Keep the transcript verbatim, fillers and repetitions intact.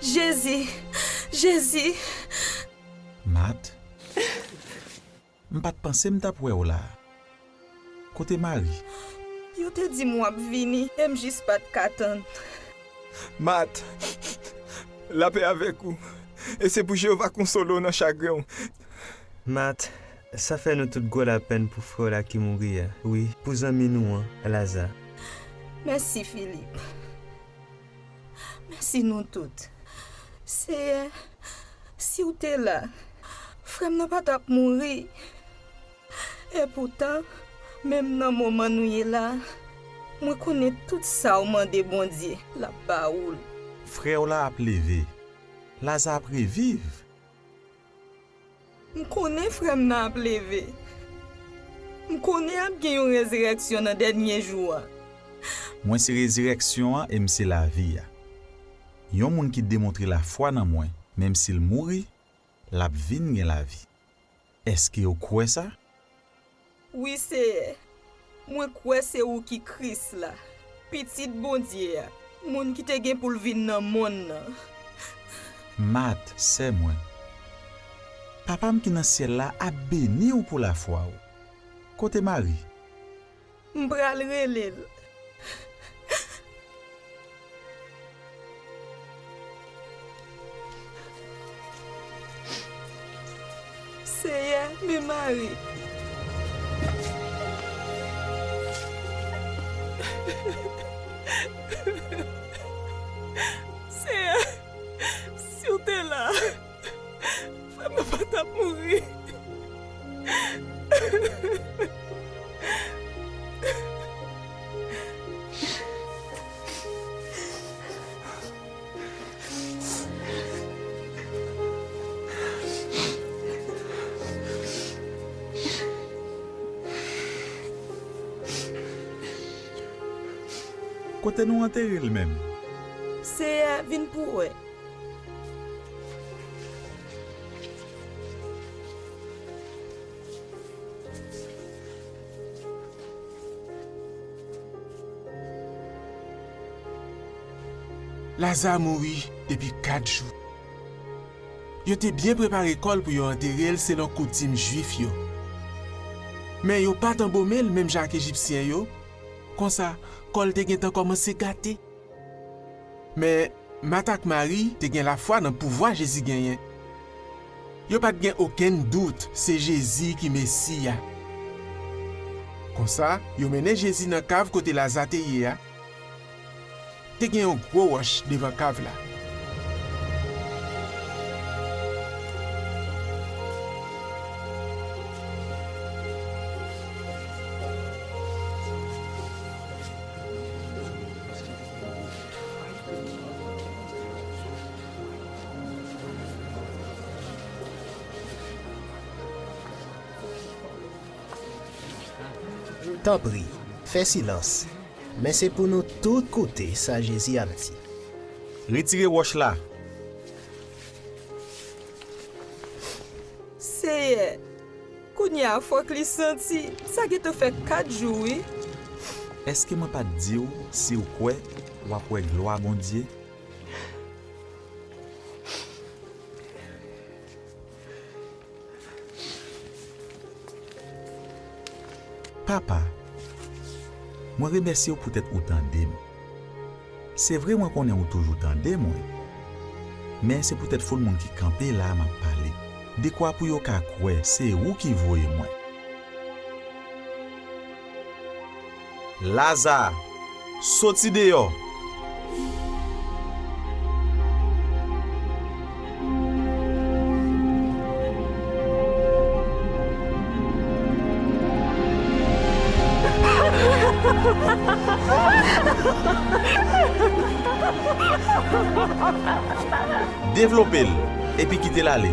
Jezi! Jezi! Mat, m pa t panse m t ap wè w la. Kote Mari? Yo te di m w ap vini, e m jis pa t ka tann. Mat, lapè avèk ou, e se pou Jewova konsole w nan chagren w. Mat, sa fè nou tout gwo lapenn pou frè w la ki mouri a, wi, pou zanmi nou an, Laza. Mèsi, Filip. Mèsi nou tout. Seyè, si w te la, frè m nan pa t ap mouri. Epoutan, menm nan moman nou ye la, mwen konnen tout sa w mande Bondye, l ap ba ou l. Frè w la ap leve. Laza ap reviv. M konnen frè m nan ap leve. M konnen ap gen yon rezirèksyon nan dènye jou a. Mwen se rezirèksyon an e m se lavi a. Yon moun ki demontre lafwa nan mwen, menm si l mouri, l ap vin gen lavi. Èske w kwè sa? Wi, Seyè. Mwen kwè se ou ki Kris la, Pitit Bondye a, moun ki te gen pou l vin nan monn nan. Mat, sè mwen, Papa m ki nan syèl la ap beni w pou lafwa w. Kote Mari? M pral rele l. Seyè, men Mari. Seyè, si w te la, frè m nan pa t ap mouri. Kote nou antere l menm? Seyè, vin pou w wè. Laza mouri depi kat jou. Yo te byen prepare kò l pou yo antere l selon koutim Jwif yo. Men yo pa t anbome l menm jan ak Ejipsyen yo. Konsa, kò l te gentan kòmanse gate. Men, Mat ak Mari te gen lafwa nan pouvwa Jezi genyen. Yo pa t gen okenn dout se Jezi ki Mesi a. Konsa, yo mennen Jezi nan kav kote Laza te ye a. Te gen yon gwo wòch devan kav la. Tanpri, fè silans, men se pou nou tout koute sa Jezi ap di. Retire wòch la! Seyè, kounye a fòk li santi, sa gentan fè kat jou, wi. Èske mwen pa t di w, si w kwè, w ap wè glwa Bondye? Papa, mwen remèsye w poutèt ou tande m. Se vre mwen konnen ou toujou tande mwen, men se poutèt foul moun ki kanpe la a m ap pale, dekwa pou yo ka kwè se ou ki voye mwen. Laza, soti deyò! Devlope l, epi kite l ale.